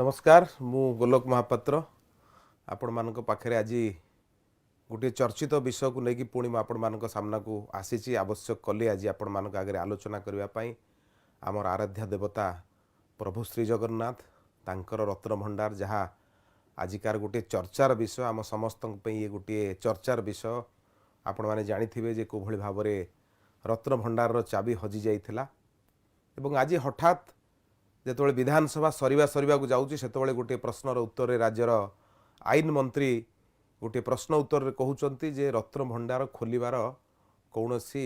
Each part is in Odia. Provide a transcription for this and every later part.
ନମସ୍କାର, ମୁଁ ଗୋଲକ ମହାପାତ୍ର। ଆପଣମାନଙ୍କ ପାଖରେ ଆଜି ଗୋଟିଏ ଚର୍ଚ୍ଚିତ ବିଷୟକୁ ନେଇକି ପୁଣି ମୁଁ ଆପଣମାନଙ୍କ ସାମ୍ନାକୁ ଆସିଛି। ଆବଶ୍ୟକ କଲି ଆଜି ଆପଣମାନଙ୍କ ଆଗରେ ଆଲୋଚନା କରିବା ପାଇଁ। ଆମର ଆରାଧ୍ୟ ଦେବତା ପ୍ରଭୁ ଶ୍ରୀ ଜଗନ୍ନାଥ, ତାଙ୍କର ରତ୍ନଭଣ୍ଡାର, ଯାହା ଆଜିକାର ଗୋଟିଏ ଚର୍ଚ୍ଚାର ବିଷୟ। ଆମ ସମସ୍ତଙ୍କ ପାଇଁ ଇଏ ଗୋଟିଏ ଚର୍ଚ୍ଚାର ବିଷୟ। ଆପଣମାନେ ଜାଣିଥିବେ ଯେ କେଉଁଭଳି ଭାବରେ ରତ୍ନଭଣ୍ଡାରର ଚାବି ହଜିଯାଇଥିଲା ଏବଂ ଆଜି ହଠାତ୍ ଯେତେବେଳେ ବିଧାନସଭା ସରିବା ସରିବାକୁ ଯାଉଛି, ସେତେବେଳେ ଗୋଟିଏ ପ୍ରଶ୍ନର ଉତ୍ତରରେ ରାଜ୍ୟର ଆଇନ ମନ୍ତ୍ରୀ ଗୋଟିଏ ପ୍ରଶ୍ନ ଉତ୍ତରରେ କହୁଛନ୍ତି ଯେ ରତ୍ନଭଣ୍ଡାର ଖୋଲିବାର କୌଣସି,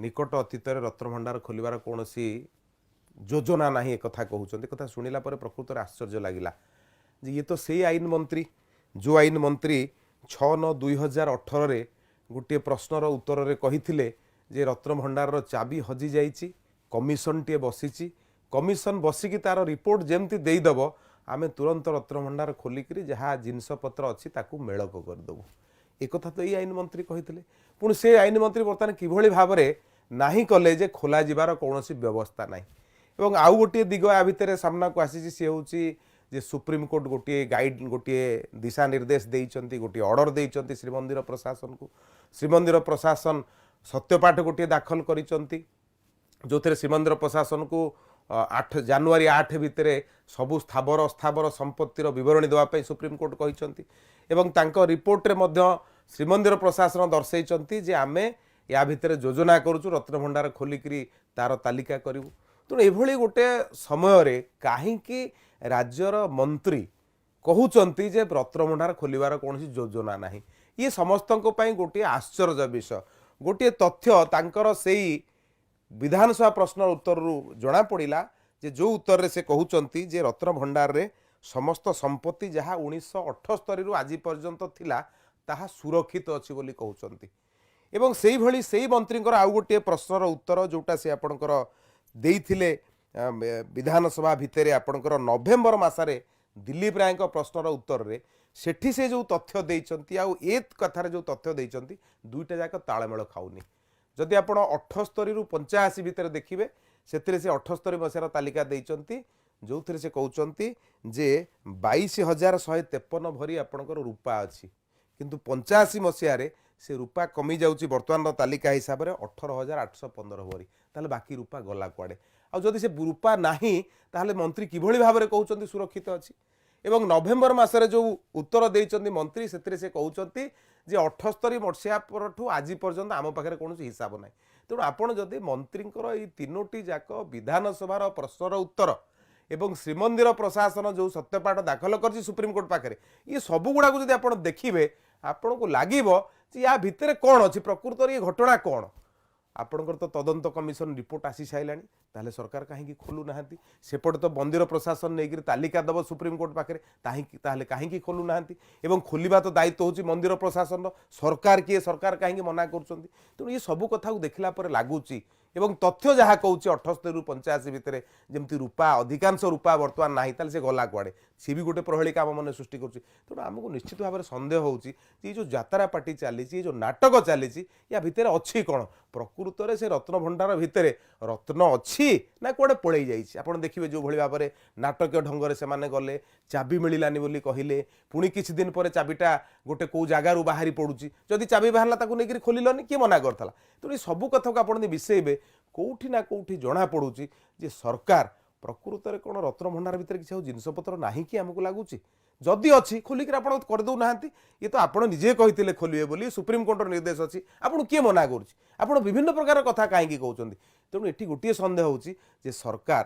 ନିକଟ ଅତୀତରେ ରତ୍ନଭଣ୍ଡାର ଖୋଲିବାର କୌଣସି ଯୋଜନା ନାହିଁ, ଏକଥା କହୁଛନ୍ତି। କଥା ଶୁଣିଲା ପରେ ପ୍ରକୃତରେ ଆଶ୍ଚର୍ଯ୍ୟ ଲାଗିଲା ଯେ ଇଏ ତ ସେଇ ଆଇନ ମନ୍ତ୍ରୀ, ଯେଉଁ ଆଇନ ମନ୍ତ୍ରୀ 6/9/2018ରେ ଗୋଟିଏ ପ୍ରଶ୍ନର ଉତ୍ତରରେ କହିଥିଲେ ଯେ ରତ୍ନଭଣ୍ଡାରର ଚାବି ହଜିଯାଇଛି, କମିଶନଟିଏ ବସିଛି, କମିଶନ ବସିକି ତାର ରିପୋର୍ଟ ଯେମିତି ଦେଇଦେବ, ଆମେ ତୁରନ୍ତ ରତ୍ନଭଣ୍ଡାର ଖୋଲିକିରି ଯାହା ଜିନିଷପତ୍ର ଅଛି ତାକୁ ମେଳକ କରିଦେବୁ। ଏକଥା ତ ଏଇ ଆଇନ ମନ୍ତ୍ରୀ କହିଥିଲେ। ପୁଣି ସେ ଆଇନ ମନ୍ତ୍ରୀ ବର୍ତ୍ତମାନ କିଭଳି ଭାବରେ ନାହିଁ କଲେ ଯେ ଖୋଲାଯିବାର କୌଣସି ବ୍ୟବସ୍ଥା ନାହିଁ? ଏବଂ ଆଉ ଗୋଟିଏ ଦିଗ ୟା ଭିତରେ ସାମ୍ନାକୁ ଆସିଛି, ସିଏ ହେଉଛି ଯେ ସୁପ୍ରିମକୋର୍ଟ ଗୋଟିଏ ଗାଇଡ୍, ଗୋଟିଏ ଦିଶା ନିର୍ଦ୍ଦେଶ ଦେଇଛନ୍ତି, ଗୋଟିଏ ଅର୍ଡ଼ର ଦେଇଛନ୍ତି ଶ୍ରୀମନ୍ଦିର ପ୍ରଶାସନକୁ। ଶ୍ରୀମନ୍ଦିର ପ୍ରଶାସନ ସତ୍ୟପାଠ ଗୋଟିଏ ଦାଖଲ କରିଛନ୍ତି, ଯେଉଁଥିରେ ଶ୍ରୀମନ୍ଦିର ପ୍ରଶାସନକୁ 8 ଜାନୁଆରୀ 8 ଭିତରେ ସବୁ ସ୍ଥାବର ଅସ୍ଥାବର ସମ୍ପତ୍ତିର ବିବରଣୀ ଦେବା ପାଇଁ ସୁପ୍ରିମକୋର୍ଟ କହିଛନ୍ତି। ଏବଂ ତାଙ୍କ ରିପୋର୍ଟରେ ମଧ୍ୟ ଶ୍ରୀମନ୍ଦିର ପ୍ରଶାସନ ଦର୍ଶାଇଛନ୍ତି ଯେ ଆମେ ୟା ଭିତରେ ଯୋଜନା କରୁଛୁ, ରତ୍ନଭଣ୍ଡାର ଖୋଲିକିରି ତାର ତାଲିକା କରିବୁ। ତେଣୁ ଏଭଳି ଗୋଟେ ସମୟରେ କାହିଁକି ରାଜ୍ୟର ମନ୍ତ୍ରୀ କହୁଛନ୍ତି ଯେ ରତ୍ନଭଣ୍ଡାର ଖୋଲିବାର କୌଣସି ଯୋଜନା ନାହିଁ? ଇଏ ସମସ୍ତଙ୍କ ପାଇଁ ଗୋଟିଏ ଆଶ୍ଚର୍ଯ୍ୟ ବିଷୟ। ଗୋଟିଏ ତଥ୍ୟ ତାଙ୍କର ସେଇ ବିଧାନସଭା ପ୍ରଶ୍ନର ଉତ୍ତରରୁ ଜଣାପଡ଼ିଲା ଯେ ଯେଉଁ ଉତ୍ତରରେ ସେ କହୁଛନ୍ତି ଯେ ରତ୍ନଭଣ୍ଡାରରେ ସମସ୍ତ ସମ୍ପତ୍ତି ଯାହା 1978ରୁ ଆଜି ପର୍ଯ୍ୟନ୍ତ ଥିଲା, ତାହା ସୁରକ୍ଷିତ ଅଛି ବୋଲି କହୁଛନ୍ତି। ଏବଂ ସେଇଭଳି ସେଇ ମନ୍ତ୍ରୀଙ୍କର ଆଉ ଗୋଟିଏ ପ୍ରଶ୍ନର ଉତ୍ତର, ଯେଉଁଟା ସେ ଆପଣଙ୍କର ଦେଇଥିଲେ ବିଧାନସଭା ଭିତରେ ଆପଣଙ୍କର ନଭେମ୍ବର ମାସରେ ଦିଲ୍ଲୀପ ରାୟଙ୍କ ପ୍ରଶ୍ନର ଉତ୍ତରରେ, ସେଠି ସେ ଯେଉଁ ତଥ୍ୟ ଦେଇଛନ୍ତି ଆଉ ଏ କଥାରେ ଯେଉଁ ତଥ୍ୟ ଦେଇଛନ୍ତି, ଦୁଇଟା ଯାକ ତାଳମେଳ ଖାଉନି। ଯଦି ଆପଣ 78ରୁ 85 ଭିତରେ ଦେଖିବେ, ସେଥିରେ ସେ 78 ମସିହାର ତାଲିକା ଦେଇଛନ୍ତି, ଯେଉଁଥିରେ ସେ କହୁଛନ୍ତି ଯେ 22,153 ଭରି ଆପଣଙ୍କର ରୂପା ଅଛି। କିନ୍ତୁ 85 ମସିହାରେ ସେ ରୂପା କମିଯାଉଛି ବର୍ତ୍ତମାନର ତାଲିକା ହିସାବରେ 18,815 ଭରି। ତାହେଲେ ବାକି ରୂପା ଗଲା କୁଆଡ଼େ? ଆଉ ଯଦି ସେ ରୂପା ନାହିଁ, ତାହେଲେ ମନ୍ତ୍ରୀ କିଭଳି ଭାବରେ କହୁଛନ୍ତି ସୁରକ୍ଷିତ ଅଛି? ଏବଂ ନଭେମ୍ବର ମାସରେ ଯେଉଁ ଉତ୍ତର ଦେଇଛନ୍ତି ମନ୍ତ୍ରୀ, ସେଥିରେ ସେ କହୁଛନ୍ତି ଯେ 78 ମସିହା ପରଠୁ ଆଜି ପର୍ଯ୍ୟନ୍ତ ଆମ ପାଖରେ କୌଣସି ହିସାବ ନାହିଁ। ତେଣୁ ଆପଣ ଯଦି ମନ୍ତ୍ରୀଙ୍କର ଏଇ ତିନୋଟି ଯାକ ବିଧାନସଭାର ପ୍ରଶ୍ନର ଉତ୍ତର ଏବଂ ଶ୍ରୀମନ୍ଦିର ପ୍ରଶାସନ ଯେଉଁ ସତ୍ୟପାଠ ଦାଖଲ କରିଛି ସୁପ୍ରିମକୋର୍ଟ ପାଖରେ, ଇଏ ସବୁଗୁଡ଼ାକୁ ଯଦି ଆପଣ ଦେଖିବେ, ଆପଣଙ୍କୁ ଲାଗିବ ଯେ ୟା ଭିତରେ କ'ଣ ଅଛି, ପ୍ରକୃତରେ ଏ ଘଟଣା କ'ଣ? ଆପଣଙ୍କର ତ ତଦନ୍ତ କମିଶନ ରିପୋର୍ଟ ଆସି ସାରିଲାଣି, ତାହେଲେ ସରକାର କାହିଁକି ଖୋଲୁନାହାନ୍ତି? ସେପଟେ ତ ମନ୍ଦିର ପ୍ରଶାସନ ନେଇକରି ତାଲିକା ଦେବ ସୁପ୍ରିମକୋର୍ଟ ପାଖରେ, କାହିଁକି ତାହେଲେ କାହିଁକି ଖୋଲୁନାହାନ୍ତି? ଏବଂ ଖୋଲିବା ତ ଦାୟିତ୍ୱ ହେଉଛି ମନ୍ଦିର ପ୍ରଶାସନର। ସରକାର କିଏ? ସରକାର କାହିଁକି ମନା କରୁଛନ୍ତି? ତେଣୁ ଏ ସବୁ କଥାକୁ ଦେଖିଲା ପରେ ଲାଗୁଛି ଏବଂ ତଥ୍ୟ ଯାହା କହୁଛି, 78ରୁ 85 ଭିତରେ ଯେମିତି ରୂପା, ଅଧିକାଂଶ ରୂପା ବର୍ତ୍ତମାନ ନାହିଁ, ତାହେଲେ ସେ ଗଲା କୁଆଡ଼େ? ସିଏ ବି ଗୋଟେ ପ୍ରହେଳିକା ଆମ ମନରେ ସୃଷ୍ଟି କରୁଛି। ତେଣୁ ଆମକୁ ନିଶ୍ଚିତ ଭାବରେ ସନ୍ଦେହ ହେଉଛି ଯେ ଏଇ ଯେଉଁ ଯାତ୍ରା ପାର୍ଟି ଚାଲିଛି, ଏ ଯେଉଁ ନାଟକ ଚାଲିଛି, ୟା ଭିତରେ ଅଛି କ'ଣ? ପ୍ରକୃତରେ ସେ ରତ୍ନଭଣ୍ଡାର ଭିତରେ ରତ୍ନ ଅଛି ନା କୁଆଡ଼େ ପଳେଇ ଯାଇଛି? ଆପଣ ଦେଖିବେ, ଯେଉଁଭଳି ଭାବରେ ନାଟକୀୟ ଢଙ୍ଗରେ ସେମାନେ ଗଲେ, ଚାବି ମିଳିଲାନି ବୋଲି କହିଲେ, ପୁଣି କିଛି ଦିନ ପରେ ଚାବିଟା ଗୋଟେ କେଉଁ ଜାଗାରୁ ବାହାରି ପଡ଼ୁଛି। ଯଦି ଚାବି ବାହାରିଲା, ତାକୁ ନେଇକରି ଖୋଲିଲନି? କିଏ ମନା କରିଥିଲା? ତେଣୁ ଏ ସବୁ କଥାକୁ ଆପଣ ଯଦି ମିଶେଇବେ, କେଉଁଠି ନା କେଉଁଠି ଜଣାପଡ଼ୁଛି ଯେ ସରକାର ପ୍ରକୃତରେ କ'ଣ ରତ୍ନଭଣ୍ଡାର ଭିତରେ କିଛି ଆଉ ଜିନିଷପତ୍ର ନାହିଁ କି? ଆମକୁ ଲାଗୁଛି, ଯଦି ଅଛି, ଖୋଲିକିରି ଆପଣ କରିଦେଉନାହାନ୍ତି? ଇଏ ତ ଆପଣ ନିଜେ କହିଥିଲେ ଖୋଲିବେ ବୋଲି, ସୁପ୍ରିମକୋର୍ଟର ନିର୍ଦ୍ଦେଶ ଅଛି, ଆପଣଙ୍କୁ କିଏ ମନା କରୁଛି? ଆପଣ ବିଭିନ୍ନ ପ୍ରକାର କଥା କାହିଁକି କହୁଛନ୍ତି? ତେଣୁ ଏଠି ଗୋଟିଏ ସନ୍ଦେହ ହେଉଛି ଯେ ସରକାର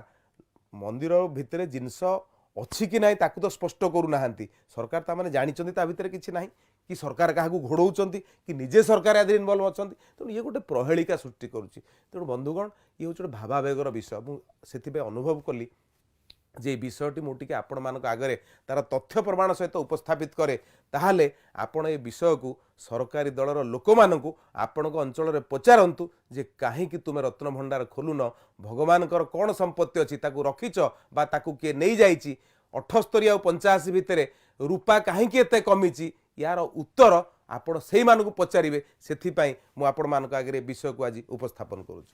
ମନ୍ଦିର ଭିତରେ ଜିନିଷ ଅଛି କି ନାହିଁ, ତାକୁ ତ ସ୍ପଷ୍ଟ କରୁନାହାନ୍ତି। ସରକାର ତାମାନେ ଜାଣିଛନ୍ତି ତା ଭିତରେ କିଛି ନାହିଁ, କି ସରକାର କାହାକୁ ଘୋଡ଼ଉଛନ୍ତି, କି ନିଜେ ସରକାର ୟା ଦେହରେ ଇନଭଲ୍ଭ ଅଛନ୍ତି? ତେଣୁ ଇଏ ଗୋଟେ ପ୍ରହେଳିକା ସୃଷ୍ଟି କରୁଛି। ତେଣୁ ବନ୍ଧୁଗଣ, ଇଏ ହେଉଛି ଗୋଟେ ଭାବାବେଗର ବିଷୟ। ମୁଁ ସେଥିପାଇଁ ଅନୁଭବ କଲି ଯେ ଏଇ ବିଷୟଟି ମୁଁ ଟିକେ ଆପଣମାନଙ୍କ ଆଗରେ ତାର ତଥ୍ୟ ପ୍ରମାଣ ସହିତ ଉପସ୍ଥାପିତ କରେ, ତାହେଲେ ଆପଣ ଏ ବିଷୟକୁ ସରକାରୀ ଦଳର ଲୋକମାନଙ୍କୁ ଆପଣଙ୍କ ଅଞ୍ଚଳରେ ପଚାରନ୍ତୁ ଯେ କାହିଁକି ତୁମେ ରତ୍ନଭଣ୍ଡାର ଖୋଲୁନ? ଭଗବାନଙ୍କର କ'ଣ ସମ୍ପତ୍ତି ଅଛି ତାକୁ ରଖିଛ ବା ତାକୁ କିଏ ନେଇଯାଇଛି? 78 ଆଉ 85 ଭିତରେ ରୂପା କାହିଁକି ଏତେ କମିଛି? ୟାର ଉତ୍ତର ଆପଣ ସେଇମାନଙ୍କୁ ପଚାରିବେ। ସେଥିପାଇଁ ମୁଁ ଆପଣମାନଙ୍କ ଆଗରେ ଏ ବିଷୟକୁ ଆଜି ଉପସ୍ଥାପନ କରୁଛି।